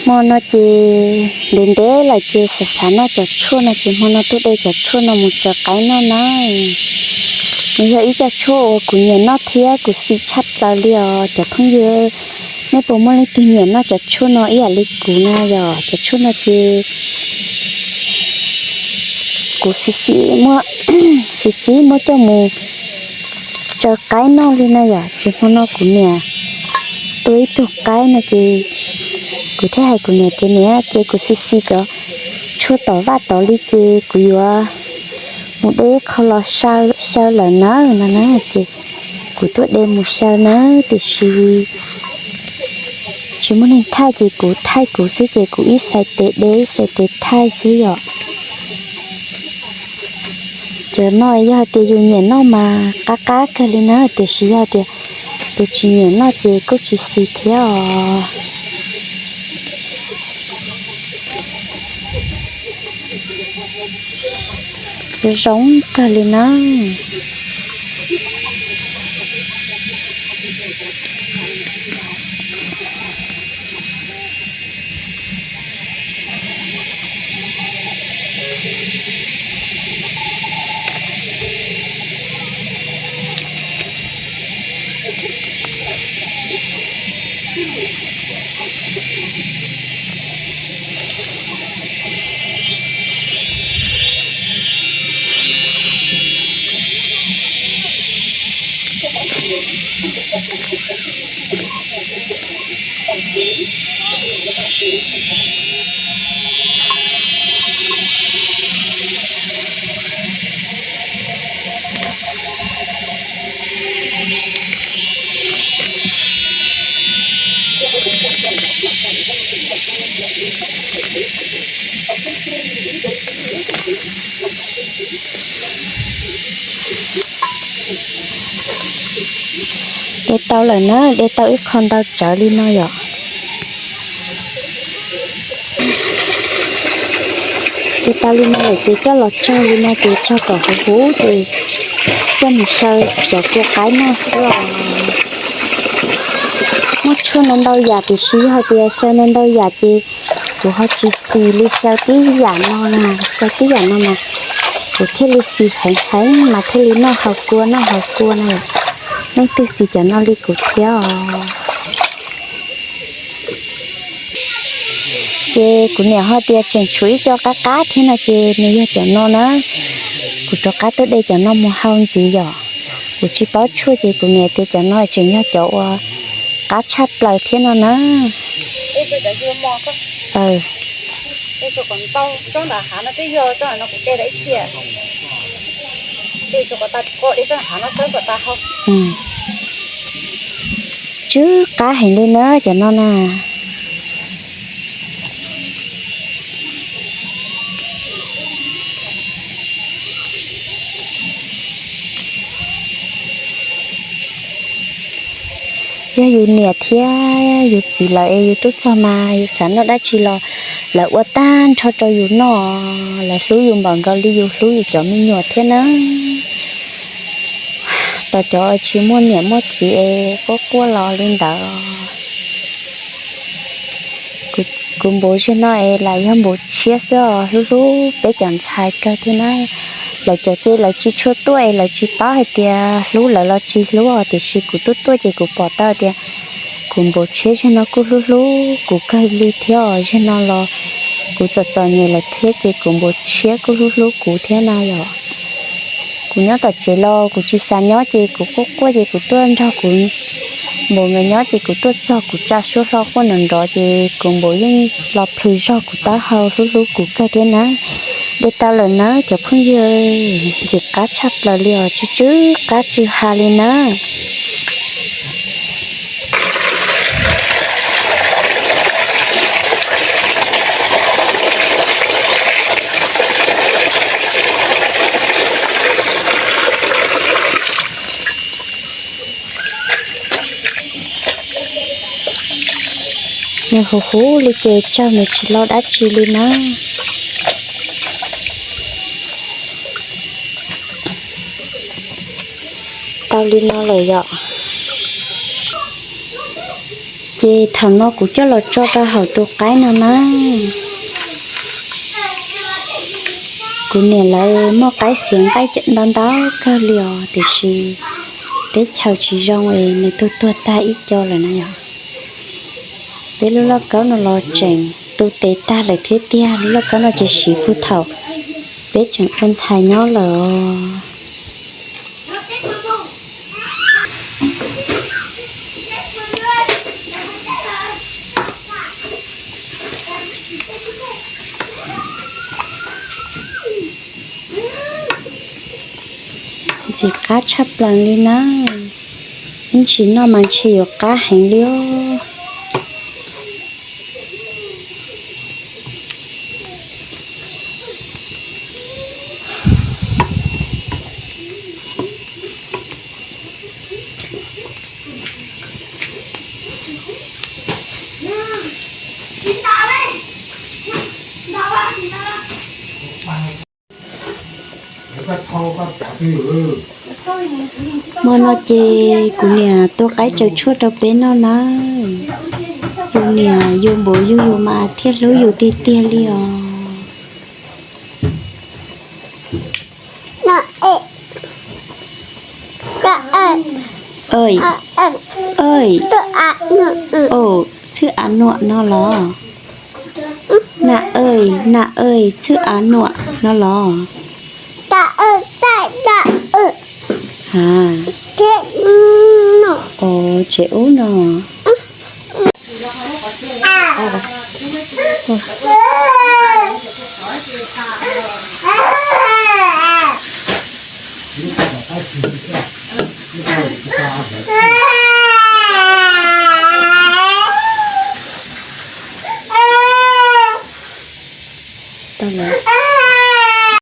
Hmo no ces ntev ntev lawm ces xav xav noj cov tshuaj no ces hmo no tuaj de cov tshuaj no mus tsaws qaib noj na. Nws yog ib co tshuaj uas kuv nyiam noj thiab kuv xis tshaj plaws li os cov phooj ywg. Nej puas muaj leej twg nyiam noj cov tshuaj no ib yam li kuv no? Yog cov tshuaj no ces kuv xis xis muab, xis xis muab coj mus tsaws qaib noj li no yom. Ces hmo no kuv niam tua ib tug qaib no ces kuv thiaj hais kuv niam tias niam, ces kuv xis xis cov tshuaj tom vaj tod li ces kuv yuav mus de qho los xyaw lawm nawb no na. Ces kuv tuaj de mus xyaw nawb tiam sis tsis muaj neeg thaij ces kuv thaij kuv xwb ces kuv ib xais tes de ib xais tes thaij xwb yom. Cov no yog tias yus nyiam noj mas qab qab kawg li na, tiam sis yog tias tus tsis nyiam noj ces kuj tsis xis thiab os. Zoo kawg li na. De tau lawm na, de tau ib qho ntau tsawv li no yom. De tau li no lawm ces coj los tsau li no ces tsau kom huv huv ces coj mus xyaw cov kua qaib noj xwb os. Muaj tshuaj ntau ntau yam tiam sis yog tias xyaw ntau ntau yam ces kuv ho tsis xis li xyaw tib yam no na, xyaw tib yam no mas kuv thiaj li xis heev heev mas thiaj li noj haus kua noj haus kua na. Leej twg xis cov no li kuv thiab os. Ces kuv niam ho tias tseem tshuav ib co qab qab thiab no ces nws yog cov no na. Kuv rov qab tuaj de cov no mus hau ntxiv yom. Kuv tsis paub tshuaj ces kuv niam tias cov no tseem yog cov uas qab tshaj plaws thiab no na. Tsw qab heev li na cov no na. Yog yus niam thiab yus txiv lawv es yus tuaj txog mas yus xav noj dab tsi los lawv ua tag nrho rau yus noj, lawv hlub yus npaum nkaus li yus hlub yus cov me nyuam thiab na. Tos cov tsis muaj niam muaj txiv es quaj quaj los li ntawd. Kuv npaum ziag no es lam yog npaum tshiab xwb os, hlub hlub peb cov ntxhais kawg thiab na. Lawv cov ces lawv tsis tshua tuaj es lawv tsis paub hais tias hlub lawv los tsis hlub os, tiam sis kuv tuaj tuaj ces kuv pom tau tias kuv npaum tshiab ziag no kuj hlub hlub kuv kawg li thiab os. Ziag no los kuv txom txom nyem lawm thiab ces kuv npaum tshiab kuj hlub hlub kuv thiab na yom. Kuv nyob tom tsev los kuv tsis xav nyob ces kuv quaj quaj ces kuv tuaj nrog kuv npaum nkawd nyob ces kuv tuaj txog kuv tsa suab hlo quaj nrov nrov ces kuv npaum yeej los plhws zog kuv taub hau hlub hlub kuv kawg thiab na. De tau lawm na cov phooj ywg, ntxim qab tshaj plaws li os, tsw tsw qab tsw ha li na. Nws huv huv li ces tsawg nws tsis lau dab tsi li na. Tau li no lawm yom. Ces thaum no kuv coj los tso rau hauv tus qaib no na. Kuv niam lawv muaj qaib xiav nqaij ntau ntau kawg li os, tiam sis teb chaws tsis zoo es nws tuag tuag tag ib co lawm na yog. Peb lub lauj kaub no los tseem tu tes tag lawm thiab tiag, lub lauj kaub no ces siv puag thaum peb tseem ua ntxhais nyob lawm os. Ntxim qab tshaj plaws li na. Ib ntsis noj mas ntshe yuav qab heev li os. Hmo no ces kuv niam tua qaib tsaws tshuaj rau peb noj na. Tus niam yus npaum yus yus mas thiaj hlub yus tiag tiag li os. Txhwb av nuam no los? Na, na, txhwb av nuam no los? Ha, tsev ub no. Tau lawm.